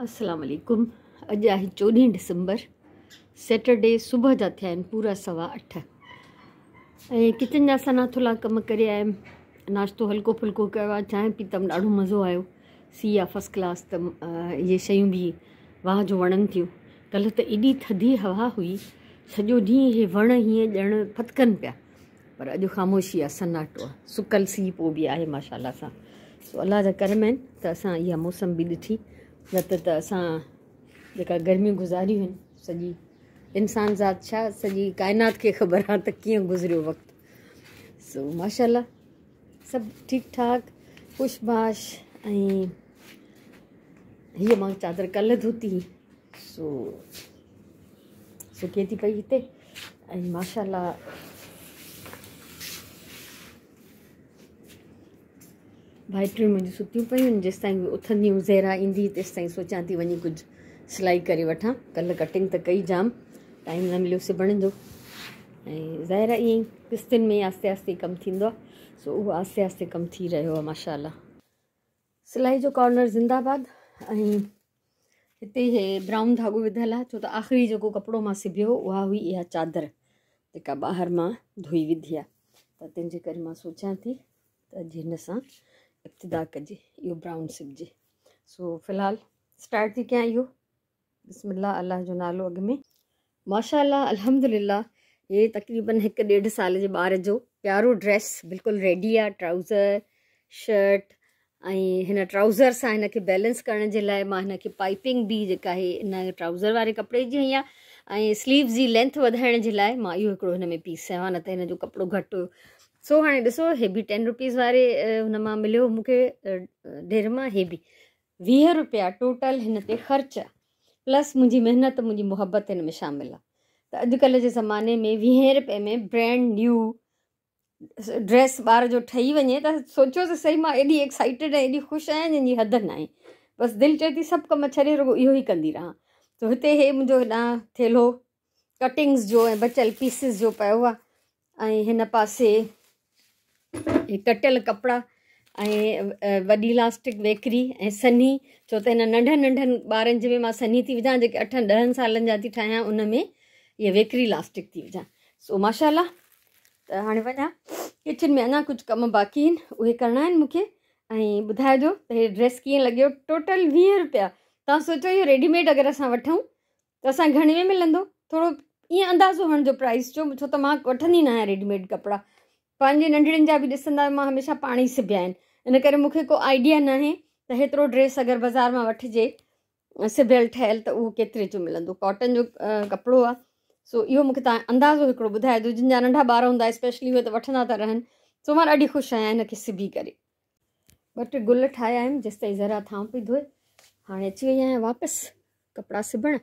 السلام عليڪم اڄ آهي 14 ڊسمبر سيٽرڊي صبح جا ٿيا آهن پورا 8:15 ۽ ڪچن جا سنا ٿلها ڪم ڪري آيم. ناشتو هلڪو ڦلڪو ڪيو آهي، چانهه پيتم، ڏاڍو مزو آيو. سي آ فرسٽ ڪلاس ته اهي شيون به واهه جو وڻن ٿيون. ڪلهه ته ايڏي ٿڌي هوا هئي، سڄو ڏينهن اهي وڻ هيئن ڄڻ ڦٿڪن پيا، پر اڄ خاموشي آ، سناٽو آ، سڪل سيء پوء به آهي ماشاءالله سان. سو الله جا ڪرم آهن ته اسان اها موسم به ڏٺي، نه ته ته اسان جيڪا گرميون گذاريون آهن، سڄي انسان ذات ڇا سڄي ڪائنات کي خبر آ ته ڪيئن گذريو وقت. سو ماشاءالله سڀ ٺيڪ ٺاڪ، خوش باش. ۽ هيء مان چادر ڪلهه ڌوتي، سو سڪي ٿي پئي هتي. ۽ ماشاءالله ڀائٽيون منهنجون ستيون پيون آهن، جيستائين اهي اٿنديون، زهرا ايندي، تيستائين سوچان ٿي وڃي ڪجهه سلائي ڪري وٺان. ڪلهه ڪٽنگ ته ڪئي، جام ٽائيم نه مليو سبڻ جو. ۽ ظاهر آهي ائين ئي قسطن ۾ آهستي آهستي ڪم ٿيندو آهي، سو اهو آهستي آهستي ڪم ٿي رهيو آهي ماشاءالله. سلائي جو ڪارنر زنده آباد. ۽ هتي هي برائون ڌاڳو وڌل آهي، ڇو ته آخري جيڪو ڪپڙو مان سبيو اها هئي اها چادر جيڪا ٻاهر مان ڌوئي وڌي آهي، ته تنهن جي ڪري مان سوچيان ٿي ته اڄ هن سان ابتدا ڪجي، اهو برائون سبجي. سو في الحال اسٽارٽ ٿي ڪيان اهو. بسم الله، الله جو نالو اڳ ۾. ماشاء الله الحمدلله هي تقريبن هڪ ڏيڍ سال جي ٻار جو پيارو ڊريس بلڪل ريڊي آ، ٽرائوزر، شرٽ. ۽ هن ٽرائوزر سان هن کي بيلنس ڪرڻ جي لاء مان هن کي پائپنگ به جيڪا آهي ان ٽرائوزر واري ڪپڙي جي هنئي آ، ۽ سليوز جي لينٿ وڌائڻ جي لاء مان اهو هڪڙو هن ۾ پيس هنيو آ، نه ته هن جو ڪپڙو گهٽ هيو. سو هاڻي ڏسو هي به 10 روپيز واري هن مان مليو مون کي ڍير مان، هي به 20 روپيا ٽوٽل هن تي خرچ آ، پلس منهنجي محنت، منهنجي محبت هن ۾ شامل آ. ته اڄڪلهه جي زماني ۾ 20 روپئي ۾ برينڊ نيو ڊريس ٻار جو ٺهي وڃي ته سوچو ته صحيح، مان ايڏي ايڪسائيٽيڊ ۽ ايڏي خوش آهيان جنهن جي حد ناهي. بس دل چئي ٿي سڀ ڪم ڇڏي رڳو اهو ئي ڪندي رهان. ته هتي هي منهنجو هيڏانهن ٿيلهو ڪٽنگز جو ۽ بچيل پيسز جو پيو آهي، ۽ هن پاسي هي ڪٽيل ڪپڙا ۽ وڏي الاسٽڪ ويڪري ۽ سنهي، ڇو ته هن ننڍن ننڍن ٻارن جي ۾ مان سنهي ٿي وجهان، جيڪي اٺن ڏهن سالن جا ٿي ٺاهيان ان ۾ هيء ويڪري الاسٽڪ ٿي وجهان. سو ماشاء الله ته هاڻي وڃان ڪچن ۾، اڃا ڪجهه ڪم باقي آهن، اهي ڪرڻا آهن مون کي. ۽ ٻڌائجو ته هي ڊريس ڪيئن لڳيو. ٽوٽل 20 روپيا. توهان سوچو اهو ريڊي ميڊ اگر اسان وٺون ته اسان گهڻي ۾ ملندو؟ ٿورو ائين اندازو هڻجو پرائس جو، ڇو ته مان وٺندي نه آهيان ريڊي ميڊ ڪپڙا. پنهنجي ننڍڙين جا به ڏسندا آهيو مان هميشه پاڻ ئي سبيا آهن، ان ڪري مون کي ڪو آئيڊيا ناهي ته هيترو ڊريس اگر بازار مان وٺجي سبيل ٺهيل ته اهو ڪيتري جو ملندو. ڪاٽن جو ڪپڙو آهي. سو اهو مونکي توهان اندازو هڪڙو ٻڌائجو، جن جا ننڍا ٻار هوندا اسپيشلي اهي ته وٺندا ٿا رهن. سو مان ڏاڍي خوش آهيان هن کي سبي ڪري. ٻه ٽي گل ٺاهيا آهن، جيستائين ذرا ٿانو پئي ڌوئي. هاڻي اچي وئي آهيان واپس ڪپڙا سبڻ.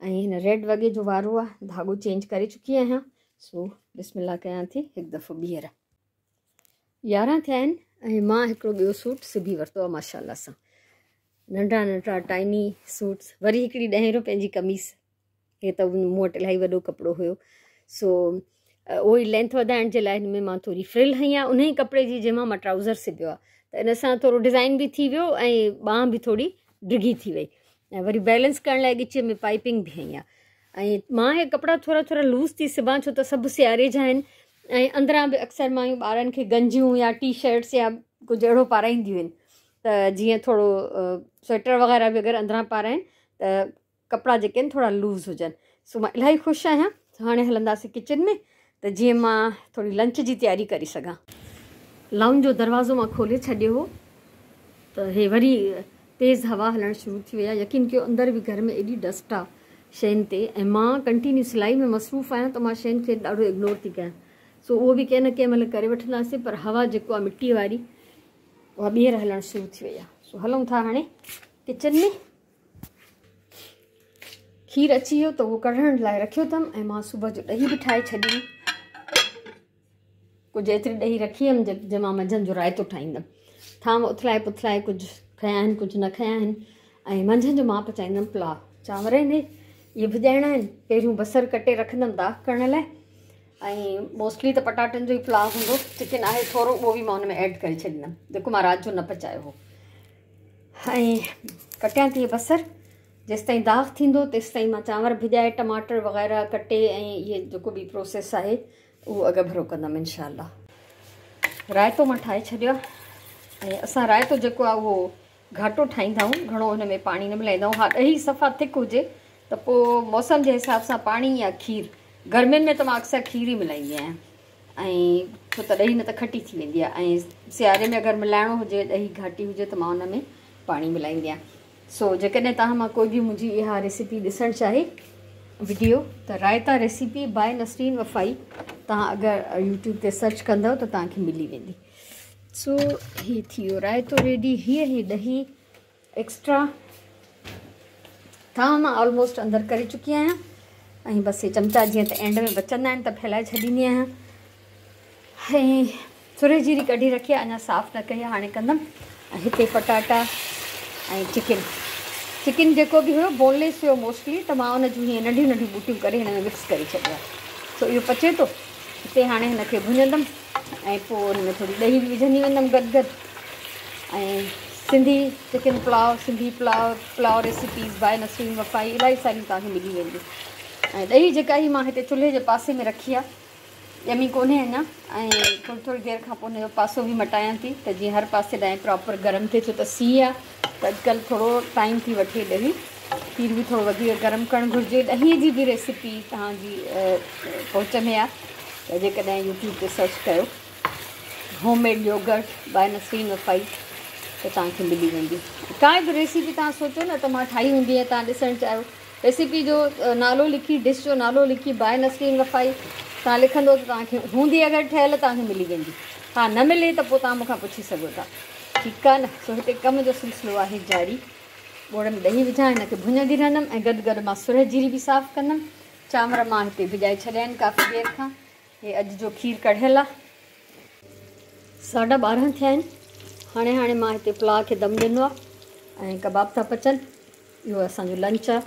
۽ هن ريڊ وڳي جو وارو آهي، ڌاڳو چينج ڪري چڪي آهيان. سو بسم الله ڪيان ٿي هڪ دفعو ٻيهر. 11 ٿيا آهن ۽ مان هڪڙو ٻيو سوٽ سبي ورتو آهي ماشاء الله سان، ننڍا ننڍا ٽائني سوٽس. وري هڪڙي 10 روپين جي قميص، هي ته مون وٽ الاهي وڏو ڪپڙو هيو، سو اهو ئي لينٿ وڌائڻ جي لاء هن ۾ مان ٿوري فرل هنئي آهي ان ئي ڪپڙي جي جنهن مان مان ٽرائوزر سبيو آهي، ته ان سان ٿورو ڊزائن به ٿي ويو ۽ ٻانهن به ٿوري ڊگهي ٿي وئي، ۽ وري بيلنس ڪرڻ لاء ڳچيء ۾ پائپنگ به هنئي آهي. ۽ مان هي ڪپڙا ٿورا ٿورا لوز ٿي سبان، ڇو ته سڀ سياري جا آهن، ۽ اندران به اڪثر مايون ٻارن کي گنجيون يا ٽي شرٽس يا ڪجهه اهڙو پارائينديون آهن، ته جيئن ٿورو سوئيٽر وغيره به اگر اندران پارائن ته ڪپڙا جيڪي آهن ٿورا لوز هجن. سو مان الاهي خوش آهيان. هاڻي هلنداسين ڪچن ۾ ته جيئن مان ٿوري لنچ جي تياري ڪري سگهان. لائونج جو دروازو مان کولي ڇڏيو هو ته هي وري تيز هوا هلڻ شروع ٿي وئي آهي. يقين ڪيو اندر به گهر ۾ ايڏي ڊسٽ آهي شين تي، ۽ مان ڪنٽينيو سلائي ۾ مصروف آهيان ته مان شين کي ڏاڍو اگنور ٿي ڪيان. سو اهو به ڪنهن نه ڪنهن مهل ڪري وٺنداسين، پر هوا جيڪو آهي مٽي واري اها ٻيهر هلڻ شروع ٿي وئي آهي. سو هلون ٿا هاڻي ڪچن ۾. کير اچي ويو ته اهو ڪڍڻ لاء رکيو اٿم، ۽ مان صبح جو ڏهي به ٺاهي ڇڏي، ڪجهه ايتري ڏهي رکي هيم جنهن مان منجهند جو رائتو ٺاهيندم. ٿانو اٿلائي پٿلائي ڪجهه کنيا آهن ڪجهه نه کنيا آهن، ۽ منجهند جو مان پچائيندم پلاء. چانور آهن اهي ڀڄائڻا آهن، پهريون بصر ڪٽي رکندم داغ ڪرڻ لاء، ۽ موسٽلي ته پٽاٽن جو ئي پلاء هوندو. چڪن آهي ٿورو، اهو به مان ان ۾ ايڊ ڪري ڇڏيندم جيڪو مان رات جو نه پچايو هو. ۽ ڪٽيان ٿي بصر، جيستائين داغ ٿيندو تيستائين مان چانور ڀڄائي ٽماٽر وغيره ڪٽي ۽ اهي جيڪو به پروسيس آهي اهو اڳڀرو ڪندم انشاء الله. رائتو مان ٺاهي ڇڏيو آهي ۽ اسان رائتو جيڪو آهي اهو گهاٽو ٺاهيندا آهيون، گهڻو هن ۾ پاڻي نه ملائيندا آهيون. ها ڏهي صفا ٿڪ هجي ته پوء موسم جي حساب سان پاڻي يا کير، گرمين ۾ ته مان اڪثر کير ئي ملائيندي آهيان ۽ ڇو ته ڏهي نه ته کٽي ٿي ويندي آهي ۽ سياري ۾ اگر ملائڻو هجي ڏهي گهاٽي هجي ته مان ان ۾ پاڻي ملائيندي آهيان. سو جيڪڏهن توهان مان ڪوئي به منهنجي اها ريسيپي ڏسڻ چاهي وڊيو ته رائتا ريسيپي باء نسرين وفائي توهان اگر يوٽيوب تي سرچ ڪندؤ ته توهان کي ملي ويندي. سو هي ٿي ويو رائتو ريڊي. هي هي ڏهي ايڪسٽرا ٿانو مان آلموسٽ اندر ڪري چڪي آهيان ۽ بس هي چمچا جيئن ته اينڊ ۾ بچندا آهن ته ڦهلائي ڇڏيندي آهيان. ۽ سرهي جيري ڪڍي رکي آهي اڃا صاف نه ڪئي آهي هاڻي ڪندم. ۽ هتي پٽاٽا ۽ چڪن، چڪن جيڪو به هيو بونليس هيو موسٽلي ته مان ان جون هيئن ننڍيون ننڍيون ٻوٽيون ڪري هن ۾ مڪس ڪري ڇڏيو آهي. سو اهو پچي ٿو هتي هاڻي هن کي ڀڃندم ۽ پوء ان ۾ ٿوري ڏهي به وجهندي ويندم گڏ گڏ. ۽ سنڌي چڪن پلاء، سنڌي پلاء، پلاء ريسيپيز باء نسرين وفائي الاهي ساريون توهان کي ملي وينديون. ۽ ڏهي جيڪا هي مان هتي چلهي جي پاسي ۾ رکي آهي ڄمي ڪونهي اڃا ۽ ٿوري ٿوري دير کان پوء ان جو پاسو به مٽايان ٿي ته جيئن هر پاسي ڏانهن پراپر گرم ٿئي ڇو ته سيء آ ته اڄڪلهه ٿورو ٽائيم ٿي وٺي ڏهي کير به ٿورو وڌيڪ گرم ڪرڻ گهرجي. ڏهي جي به ريسيپي توهان جي پهچ ۾ آ ته جيڪڏهن يوٽيوب تي سرچ ڪيو home made yoghurt by Nasreen Wafai ته توهان کي ملي ويندي. ڪائي به ريسيپي توهان سوچو نه ته مان ٺاهي هوندي ۽ توهان ڏسڻ چاهيو ريسيپي جو نالو لکي ڊش جو نالو لکي باء نسرين وفائي توهان لکندو ته توهان کي هوندي اگر ٺهيل توهان کي ملي ويندي ها نه ملي ته پوء توهان مون کان پڇي سگهو ٿا ٺيڪ آ نه. سو هتي ڪم جو سلسلو آهي جاري. ٻوڙ ۾ ڏهي وجهان هن کي ڀڃندي رهندم ۽ گڏ گڏ مان سرهه جيري به صاف ڪندم. چانور مان هتي ڀڄائي ڇڏيا آهن ڪافي دير کان. هي اڄ جو کير ڪڙهيل آ. 12:30 ٿيا آهن. هاڻي هاڻي مان هتي پلاء کي دم ڏنو آ ۽ ڪباب ٿا پچن. اهو اسان جو لنچ آ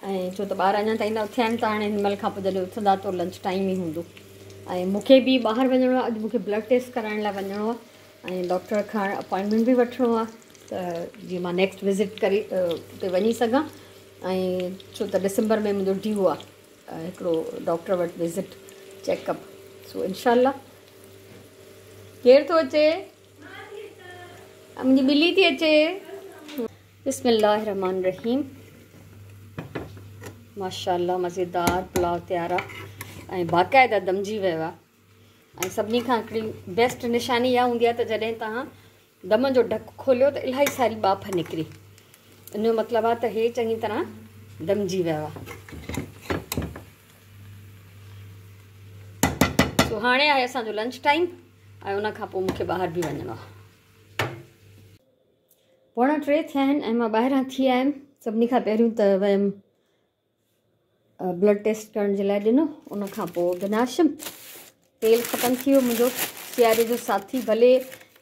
۽ ڇو ته ٻار اڃا تائين نه اٿيا آهن ته هاڻي هن مهل کان پوء جڏهن اٿندا ته لنچ ٽائيم ئي هوندو ۽ مون کي به ٻاهر وڃڻو آ. اڄ مون کي بلڊ ٽيسٽ ڪرائڻ لاء وڃڻو آ ۽ ڊاڪٽر کان اپائنٽمينٽ به وٺڻو آ ته جيئن مان نيڪسٽ وزٽ ڪري اتي وڃي سگهان ۽ ڇو ته ڊسمبر ۾ منهنجو ڊيو آ هڪڙو ڊاڪٽر وٽ وزٽ چيڪ اپ. سو انشاء الله. ڪير ٿو اچي؟ منهنجي ٻلي ٿي اچي. بسم الله الرحمن الرحيم. ماشاءالله مزيدار پلاء تيار آ ۽ باقاعده دمجي ويو آ. ۽ سڀني کان هڪڙي بيسٽ نشاني اها هوندي آ ته جڏهن توهان دم جو ڍڪ کوليو ته الاهي ساري ٻاڦ نڪري، ان جو مطلب آ ته هي چڱي طرح دمجي ويو آ. سو هاڻي آهي اسان جو لنچ ٽائيم ۽ ان کان پوء مون کي ٻاهر به وڃڻو آ. 2:45 ٿيا آهن ۽ مان ٻاهران ٿي آيم. سڀني کان پهريون ته ويم بلڊ ٽيسٽ ڪرڻ جي لاء ڏنو، ان کان پوء بناشم تيل ختم ٿي ويو منهنجو. سياري جو ساٿي ڀلي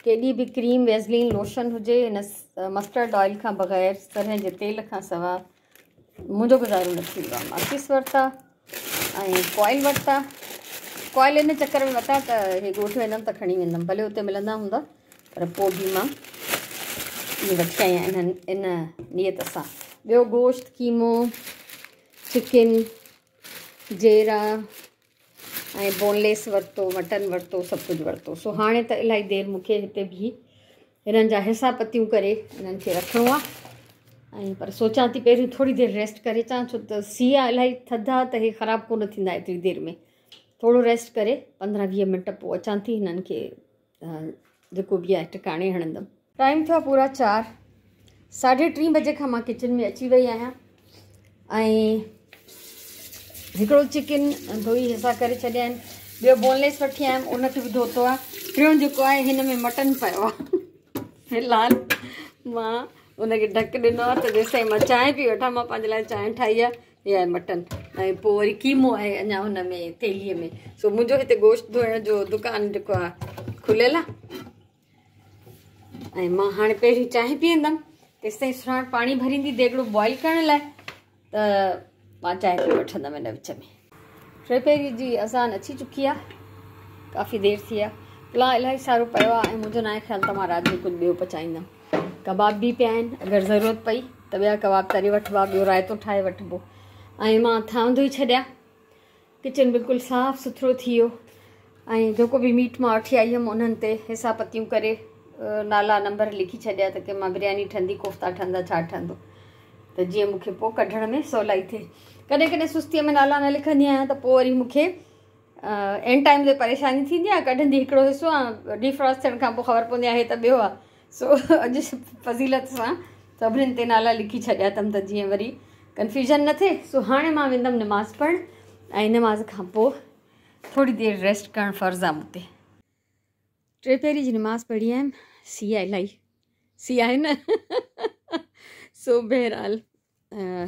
ڪيڏي به ڪريم ويزلين لوشن هجي، هن مسٽرڊ آئل کان بغير سرهن جي تيل کان سوا منهنجو گذارو نه ٿيندو آهي. ماچيس ورتا ۽ ڪوائل ورتا. ڪوائل ان چڪر ۾ ورتا ته هي ڳوٺ ويندم ته کڻي ويندم، ڀلي اتي ملندا هوندا پر پوء به مان اهي وٺي آئي آهيان ان نيت سان. ٻيو گوشت، قيمو، چڪن، جيرا ۽ بونليس ورتو، مٽن ورتو، سڀ ڪجهه ورتو. سو هاڻي ته الاهي دير مون کي هتي بيهي هنن جا حصا پتيون ڪري هنن کي رکڻو آهي ۽ پر سوچان ٿي پهريون ٿوري دير ريسٽ ڪري اچان، ڇو ته سيء آهي الاهي ٿڌ آهي ته هي خراب ڪونه ٿيندا ايتري دير ۾. ٿورو ريسٽ ڪري 15-20 منٽ پوء اچان ٿي هنن کي جيڪو به آهي ٽڪاڻي هڻندم. ٽائيم ٿيو آهي پورا 4، 3:30 بجي کان مان ڪچن ۾ اچي وئي آهيان ۽ هڪڙو چڪن ڌوئي حصا ڪري ڇڏيا آهن، ٻيو بونليس وٺي آيم ان کي به ڌوتو آهي، ٽيون جيڪو آهي هن ۾ مٽن پيو آهي في الحال مان ان کي ڍڪ ڏنو آهي ته جيستائين مان چانهه پي وٺان. مان پنهنجي لاء چانهه ٺاهي آهي، هي آهي مٽن ۽ پوء وري قيمو آهي اڃا هن ۾ ٿيلهيء ۾. سو منهنجو هتي گوشت ڌوئڻ جو دڪان جيڪو آهي کليل آهي ۽ مان هاڻي پهرين چانهه پيئندم، تيستائين سراڻ پاڻي ڀريندي ديڳڙو بوائل ڪرڻ لاء، ته مان چانهه پي وٺندم ان وچ ۾. ٽي پهري جي اذان اچي چڪي آهي، ڪافي دير ٿي آهي. پلاء الاهي سارو پيو آهي ۽ منهنجو ناهي خيال ته مان رات جو ڪجهه ٻيو پچائيندم. ڪباب به پيا آهن، اگر ضرورت پئي ته ٻيا ڪباب تري وٺبا، ٻيو رائتو ٺاهي وٺبو. ۽ مان ٿانو ڌوئي ڇڏيا، ڪچن بلڪل صاف سٿرو ٿي ويو. ۽ جيڪو به ميٽ مان وٺي آئي هيم انهن تي حصا پتيون ڪري نالا نمبر لکي ڇڏيا ته ڪنهن مان برياني ٺهندي، ڪوفتا ٺهندا، ڇا ٺهندو، ته جيئن مون کي پوء ڪڍڻ ۾ سولائي ٿئي. ڪڏهن ڪڏهن سستيء ۾ نالا نه لکندي آهيان ته پوء وري مون کي اينڊ ٽائيم تي پريشاني ٿيندي آهي. ڪڍندي هڪڙو حصو آهي، ڊيفراسٽ ٿيڻ کان پوء خبر پوندي آهي ته ٻيو آهي. سو اڄ فضيلت سان سڀنين تي نالا لکي ڇڏيا اٿم ته جيئن وري ڪنفيوزن نه ٿئي. سو هاڻي مان ويندم نماز پڙهڻ ۽ نماز کان پوء ٿوري دير ريسٽ ڪرڻ فرض آهي مون تي. ٽي پهري جي نماز پڙهي آيم، سي آهي الاهي سي آهي نه. سو بهرحال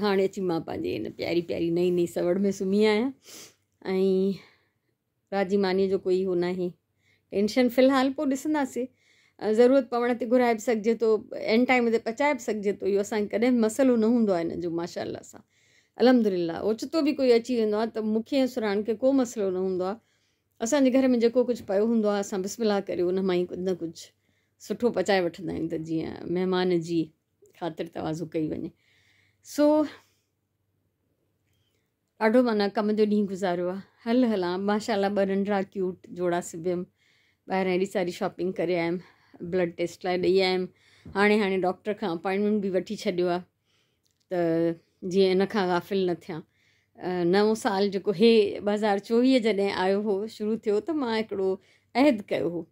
هاڻي اچي مان پنهنجي هن پياري پياري نئين نئين سوڙ ۾ سمهي آهيان ۽ رات جي مانيء جو ڪوئي هو ناهي ٽينشن في الحال، پوء ڏسنداسي، ضرورت پوڻ تي گهرائي به سگهجي ٿو، اينڊ ٽائيم تي پچائي به سگهجي ٿو. اهو اسانکي ڪڏهن به مسئلو نه هوندو آهي هن جو، ماشاء الله سان الحمد لله. اوچتو به ڪوئي اچي ويندو آهي ته مونکي ۽ سرهاڻ کي ڪو مسئلو نه هوندو آهي. اسانجي گهر ۾ جيڪو ڪجهه پيو هوندو آهي، اسان بسم الله ڪري ان مان ئي ڪجهه نه ڪجهه سٺو پچائي وٺندا آهيون ته جيئن مهمان جي خاطر تواضع ڪئي وڃي. سو ڏاڍو معنيٰ ڪم جو ڏينهن گذاريو آهي. هل هلان، ماشاء الله ٻه ننڍڙا ڪيوٽ جوڙا سبيم، ٻاهران ايڏي ساري شاپنگ ڪري آيم، بلڊ ٽيسٽ لاء ڏئي آيم، هاڻي هاڻي ڊاڪٽر کان اپائنٽمينٽ به وٺي ڇڏيو آهي ته جيئن ان کان غافل نه ٿيان. نئون سال جيڪو هي 2024 جڏهن آيو هو، شروع ٿيو، ته مان هڪڙو عهد ڪيو هو،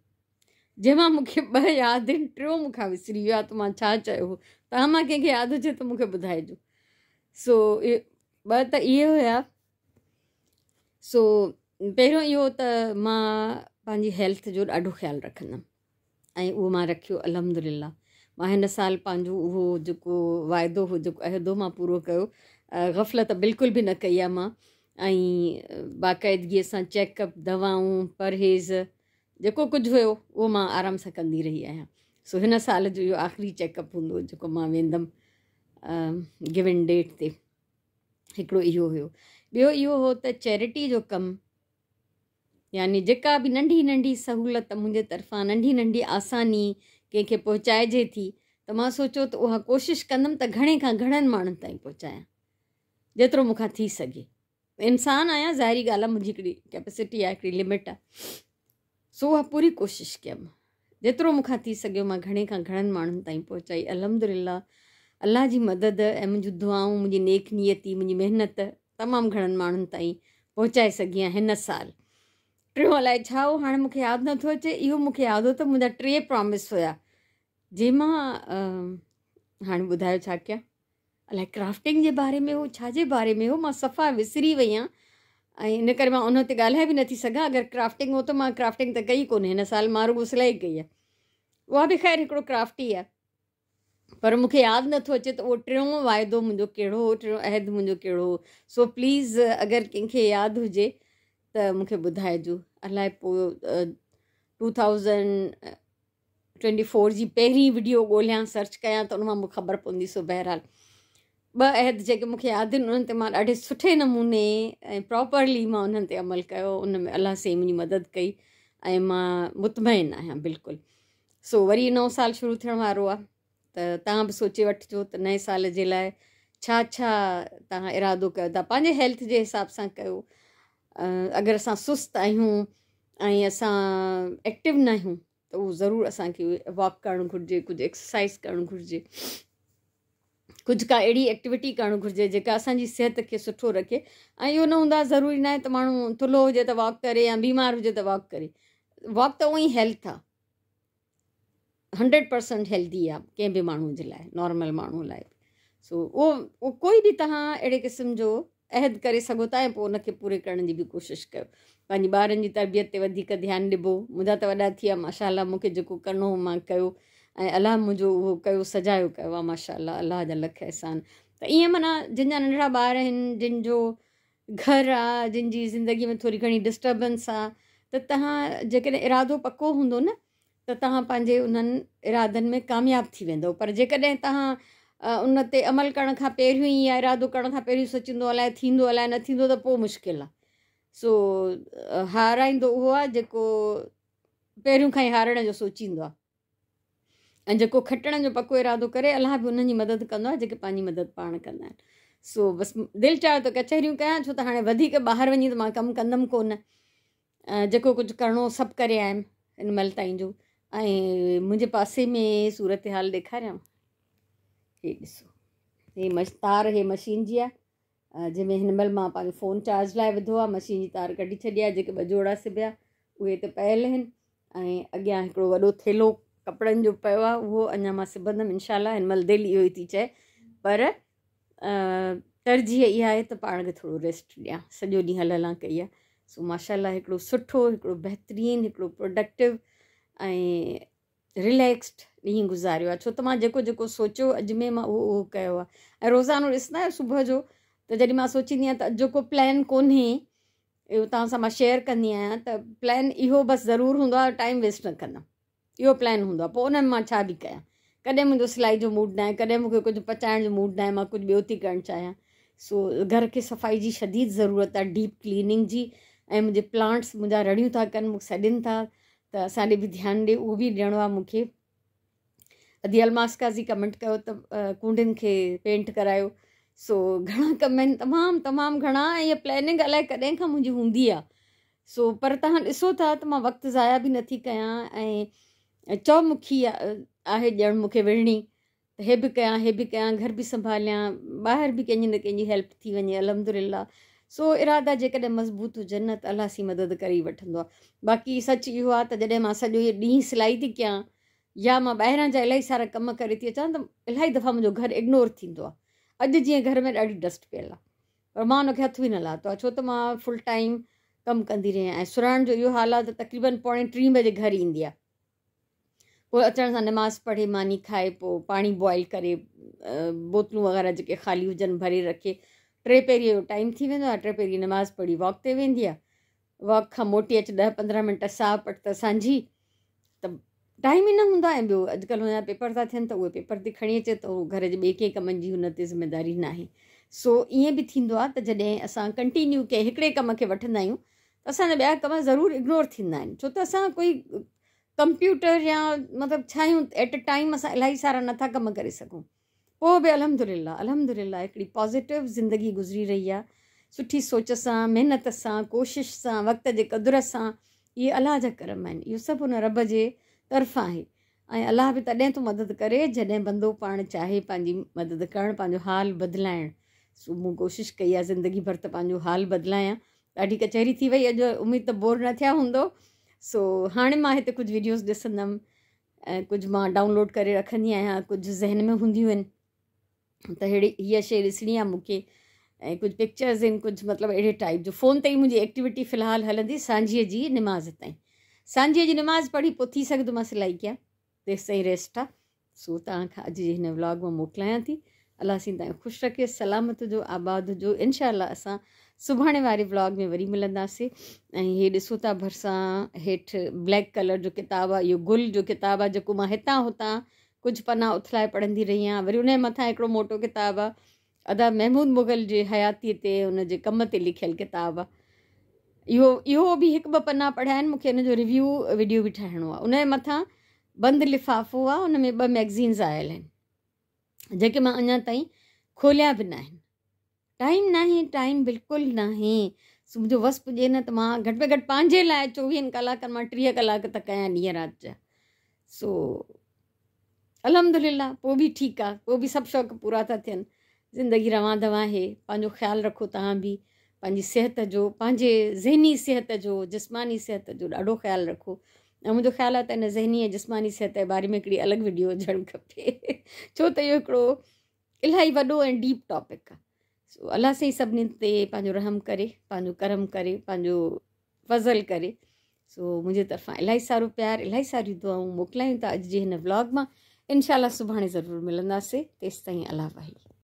جنهن مان مون کي ٻه ياد آهن، ٽيون مون کان وسري ويو آهي ته مان ڇا چيو هو. توهان مان ڪنهن کي ياد هجي ته مون کي ٻڌائجو. سو ٻه ته اهي هيا. سو پهريون اهو ته مان پنهنجي هيلٿ جو ڏاڍو خيال رکندم ۽ اهو مان رکيو الحمد لله. مان هن سال پنهنجو اهو جيڪو واعدو هو، جيڪو عهد هو، مان پورو ڪيو. غفلت بلڪل به نه ڪئي آهي مان ۽ باقاعدگيء سان چيڪ اپ، دوائون، پرهيز، جيڪو ڪجهه هيو اهو مان آرام سان ڪندي رهي آهيان. سو هن سال جو اهو آخري چيڪ اپ هوندو جيڪو مان ويندم گون ڊيٽ تي. هڪڙو اهو هيو. ٻيو اهو هو ته چيرٽي جو ڪم، يعني جيڪا به ننڍي ننڍي سهولت منهنجي طرفان، ننڍي ننڍي آساني ڪنهن کي پهچائجي ٿي، ته مان سوچيو ته اها ڪوشش ڪندم ته گهڻي کان گهڻن ماڻهن تائين پهچايان جيترو مون کان ٿي سگهي. انسان آهيان، ظاهري ڳالهه آهي، منهنجي هڪڙي ڪيپيسٽي آهي، هڪڙي لمٽ آهي. سو اها پوري ڪوشش ڪيم، جيترو مون کان ٿي سگهيو مان گهڻي کان گهڻن ماڻهن تائين پهچائي الحمد لله. الله جي مدد ۽ منهنجون دعائون، منهنجي نيڪ نيتي، منهنجي محنت تمام گهڻن ماڻهن تائين پهچائي سگهي آهيان هن سال. ٽيون الائي ڇا هو، هاڻي مون کي ياد نٿو اچي. اهو مون کي ياد هو ته منهنجا ٽي پرامس هيا، جي مان هاڻي ٻڌايو ڇا ڪيان، الائي ڪرافٽنگ جي باري ۾ هو، ڇا جي باري ۾ هو، مان صفا وسري وئي آهيان ۽ ان ڪري مان ان تي ڳالهائي به نٿي سگهان. اگر ڪرافٽنگ هو ته مان ڪرافٽنگ ته ڪئي ڪونهي هن سال، مان رڳو سلائي ڪئي آهي، اها به خير هڪڙو ڪرافٽ ئي آهي. پر مون کي ياد نٿو اچي ته اهو ٽيون واعدو منهنجو ڪهڙو هو، ٽيون عهد منهنجو ڪهڙو هو. سو پليز اگر ڪنهن کي ياد هجي ته مون کي ٻڌائجو. الائي پوء 2024 جي پهرين وڊيو ڳوليان، سرچ ڪيان ته ان مان مون خبر پوندي. سو بهرحال ٻه عهد جيڪي مون کي ياد آهن، انهن تي مان ڏاڍي سٺي نموني ۽ پراپرلي مان انهن تي عمل ڪيو، ان ۾ الله سائين منهنجي مدد ڪئي ۽ مان مطمئن آهيان بلڪل. سو وري نئون سال شروع ٿيڻ وارو آهي ته توهان به سوچي وٺجو ته نئين سال جي لاء ڇا ڇا توهان ارادو ڪيو ٿا. پنهنجي هيلٿ جي حساب سان ڪيو. اگر اسان سست آهيون ۽ اسان ايڪٽو نه آهيون ته اهو ضرور اسان کي واڪ ڪرڻ گهرجي، ڪجهه ايڪسرسائز ڪرڻ گهرجي، ڪجهه ڪا اهڙي ايڪٽيوٽي ڪرڻ گهرجي جيڪا اسان جي صحت کي سٺو رکي. ۽ اهو نه هوندو آهي، ضروري ناهي ته ماڻهو ٿلهو هجي ته واڪ ڪري يا بيمار هجي ته واڪ ڪري. واڪ ته اونئي هيلٿ آهي، 100% هيلدي آهي ڪنهن به ماڻهو جي لاء، نارمل ماڻهو لاء. سو اهو ڪوئي به توهان اهڙي قسم جو عهد ڪري سگهو ٿا ۽ پوء ان کي پوري ڪرڻ جي به ڪوشش ڪيو. پنهنجي ٻارن جي تربيت تي وڌيڪ ڌيان ڏبو. منهنجا ته وڏا ٿي ويا ماشاء الله، مون کي جيڪو ڪرڻو هو مان ڪيو ۽ الله منهنجو اهو ڪيو سجايو ڪيو آهي ماشاء الله، الله جا لک احسان. ته ائين معنيٰ جن جا ننڍڙا ٻار آهن، جن جو گهر آهي، جن جي زندگي ۾ ٿوري گهڻي ڊسٽربنس آهي، ته توهان جيڪڏهن ارادو پڪو هوندو نه ته توهان پنهنجي انهن ارادن ۾ ڪامياب ٿي ويندؤ. پر جيڪڏهن توهان ان تي عمل ڪرڻ کان پهريون ئي يا ارادو ڪرڻ کان پهريون سوچيندو الائي ٿيندو الائي نه ٿيندو ته پوء مشڪل آهي. سو هارائيندو اهو آهي جيڪو پهريون کان ئي هارڻ جو سوچيندو آهي. ۽ جيڪو کٽڻ جو پڪو ارادو ڪري الله به انهن جي مدد ڪندو آهي جيڪي پنهنجي مدد پاڻ ڪندا آهن. سو بس دل چاهيو ته ڪچهريون ڪيان ڇو ته هاڻي وڌيڪ ٻاهر وڃي ته مان ڪم ڪندم ڪونه، جيڪو ڪجهه ڪرڻو سڀ ڪري آيم هن مهل تائين جو. ۽ منهنجي پاسي ۾ صورتحال ڏيکاريان، هي ڏسو هي تار هي مشين جي آهي جنهن ۾ هن مهل مان پنهنجو فون چارج لاء وڌو آهي، مشين جي تار ڪڍي ڇڏي آهي، جيڪي ٻه جوڙا سبيا اهي ته پيل آهن ۽ اڳيان هڪڙو وڏو ٿيلهو ڪپڙن جو پيو آهي اهو اڃا مان سبندم انشاء الله. هن مهل دل اهو ئي ٿي چئي پر ترجيح اها آهي ته پاڻ کي ٿورو ريسٽ ڏيان، سڄو ڏينهن هل هلان ڪئي آهي. سو ماشاء الله هڪڙو سٺو هڪڙو بهترين هڪڙو پروڊڪٽو ۽ رليڪسڊ ڏينهن گذاريو آهي، ڇو ته مان جيڪو جيڪو سوچيو اڄ ۾ مان اهو اهو ڪيو آهي. ۽ روزانو ڏسندا آهيو صبح جو ته جڏهن مان سوچيندي آهيان ته اڄ جو ڪو پلان ڪونهي اهو توهان سان مان شيئر ڪندي آهيان ته پلان اهو بس ضرور هوندو آهي ٽائيم ويسٽ نه ڪندم، اهو پلان هوندو آهي. پوء ان ۾ مان ڇا به ڪيان، ڪڏهن منهنجو سلائي جو موڊ ناهي، ڪڏهن مون کي ڪجهه پچائڻ جو موڊ ناهي، مان ڪجهه ٻيو ٿي ڪرڻ چاهيان. سو گهر کي صفائي جي شديد ضرورت آهي، ڊيپ ڪليننگ جي. ۽ منهنجي پلانٽس منهنجا رڙيون ٿا ڪن، مون کي سڏين ٿا ته اسان ڏي به ڌيان ڏي، اهو به ڏيڻو آهي مون کي. ادي الماس قاضي ڪمينٽ ڪيو ته ڪونڊين کي پينٽ ڪرايو. سو گهڻا ڪم آهن، تمام تمام گهڻا. ۽ اها پلاننگ الائي ڪڏهن کان منهنجي هوندي آهي. سو پر توهان ڏسو ٿا ته مان وقت ضايع به نٿي ڪيان ۽ چؤمکي آهي ڄڻ مون کي وڙهڻي ته هي به ڪيان هي به ڪيان، گهر به سنڀاليان، ٻاهر به ڪنهن جي نه ڪنهن جي هيلپ ٿي وڃي الحمدلله. سو ارادا جيڪڏهن مضبوط هجن نه ته الله سين مدد ڪري ئي وٺندو آهي. باقي سچ اهو آهي ته جڏهن مان سڄو ڏينهن سلائي ٿي ڪيان يا مان ٻاهران جا الاهي سارا ڪم ڪري ٿي اچان ته الاهي دفعا منهنجو گهر اگنور ٿيندو آهي. اڄ جيئن گهر ۾ ڏاڍي ڊسٽ پيل آهي پر مان ان کي هٿ به نه لاتو آهي ڇو ته مان فل ٽائيم ڪم ڪندي رهي آهيان. ۽ سرهاڻ جو اهو حال آهي ته تقريبن پوڻي ٽين بجي گهر ايندي آهي. پوء اچڻ سان نماز پڙهي ماني کائي پوء پاڻي بوائل ڪري بوتلون وغيره جيڪي خالي هجن ڀري رکي ٽي پهريء جو ٽائيم ٿي ويندو آهي. ٽي پهريء نماز پڙهي واڪ تي ويندي آهي. واڪ کان موٽي اچ 10 15 منٽ ساهه پٽ ته سانجهي ته ٽائيم ئي نه هوندو آهي. ۽ ٻيو اڄڪلهه هن جا پيپر ٿا ٿين ته اهي پيپر تي کڻي اچي ته گهر جي ٻئي ڪنهن ڪمن جي هن تي ذميداري ناهي. سو ائين به ٿيندو آهي ته جڏهن اسان ڪنٽينيو ڪنهن هڪڙي ڪم کي وٺندا آهيون ته اسان جا ٻيا ڪم ضرور اگنور ٿيندا آهن، ڇو ته اسان ڪوئي ڪمپيوٽر يا مطلب ڇا آهيون ايٽ ا ٽائيم اسان الاهي سارا نٿا ڪم ڪري سگهون. پوء به الحمدلله الحمدلله هڪڙي پازيٽو زندگي گذري رهي آهي، سٺي سوچ سان، محنت سان، ڪوشش سان، وقت جي قدر سان. اهي الله جا ڪرم آهن، اهو سڀ ان رب جي طرفان آهي. ۽ الله به تڏهن ٿو مدد ڪري جڏهن بندو پاڻ چاهي پنهنجي مدد ڪرڻ، پنهنجو حال بدلائڻ. سو مون ڪوشش ڪئي آهي زندگي ڀر ته پنهنجو حال بدلايان. ڏاڍي ڪچهري ٿي وئي اڄ، اميد ته بور نه ٿيا هوندو. سو هاڻي مان هتي ڪجهه ويڊيوز ڏسندم ۽ ڪجهه مان ڊائونلوڊ ڪري رکندي آهيان، ڪجهه ذهن ۾ هونديون آهن ته ههڙي هيء شيء ڏسڻي آهي مون کي، ۽ ڪجهه پڪچرز آهن، ڪجهه مطلب اهڙي ٽائيپ جو. فون تي ئي منهنجي ايڪٽيوٽي في الحال هلندي سانجهيء جي نماز تائين. سانجهيء جي نماز پڙهي پوء ٿي سگهي ٿو مان سلائي ڪيان، تيستائين ريسٽ آهي. سو توهان کان اڄ جي هن ولاگ مان موڪلايان ٿي. الله سين توهان کي خوش رکي، سلامت هجو، آباد هجو. انشاء الله اسان سڀاڻي واري ولاگ ۾ وري ملنداسين. ۽ هي ڏسو ٿا ڀرسان هيٺ بليڪ ڪلر جو ڪتاب آهي، اهو گل جو ڪتاب آهي جيڪو مان هتان هتان ڪجهه پنا اٿلائي پڙهندي رهي آهيان. وري ان جي مٿان هڪڙو موٽو ڪتاب آهي ادا محمود مغل جي حياتيء تي ان جي ڪم تي لکيل ڪتاب آهي. اهو به هڪ ٻه پنا پڙهيا آهن، مون کي ان جو ريويو وڊيو به ٺاهڻو آهي. ان جي مٿان بند لفافو آهي، ان ۾ ٻه ميگزينز آيل آهن جيڪي مان اڃا تائين کوليا به ناهن. ٽائيم ناهي، ٽائيم بلڪل ناهي. سو منهنجو وس پڄي نه ته مان گهٽ ۾ گهٽ پنهنجي لاء 24 ڪلاڪن مان 30 ڪلاڪ ته ڪيان ڏينهن رات جا. سو الحمدلله پوء به ٺيڪ آ، پوء به سڀ شوق پورا ٿا ٿين. زندگي روان دوان آهي. پنهنجو خيال رکو توهان به، پنهنجي صحت جو، پنهنجي ذهني صحت جو، جسماني صحت جو ڏاڍو خيال رکو. ۽ منهنجو خيال آهي ته ان ذهني ۽ جسماني صحت جي باري ۾ هڪڙي الڳ وڊيو هجڻ کپي، ڇو ته اهو هڪڙو الاهي وڏو ۽ ڊيپ ٽاپڪ آهي. سو الله سائين سڀني تي پنهنجو رحم ڪري، پنهنجو ڪرم ڪري، پنهنجو فضل ڪري. سو منهنجي طرفان الاهي سارو پيار، الاهي ساريون دعائون موڪلايون ٿا اڄ جي هن ولاگ مان. انشاء الله سڀاڻي ضرور ملنداسين، تيستائين الله واهي.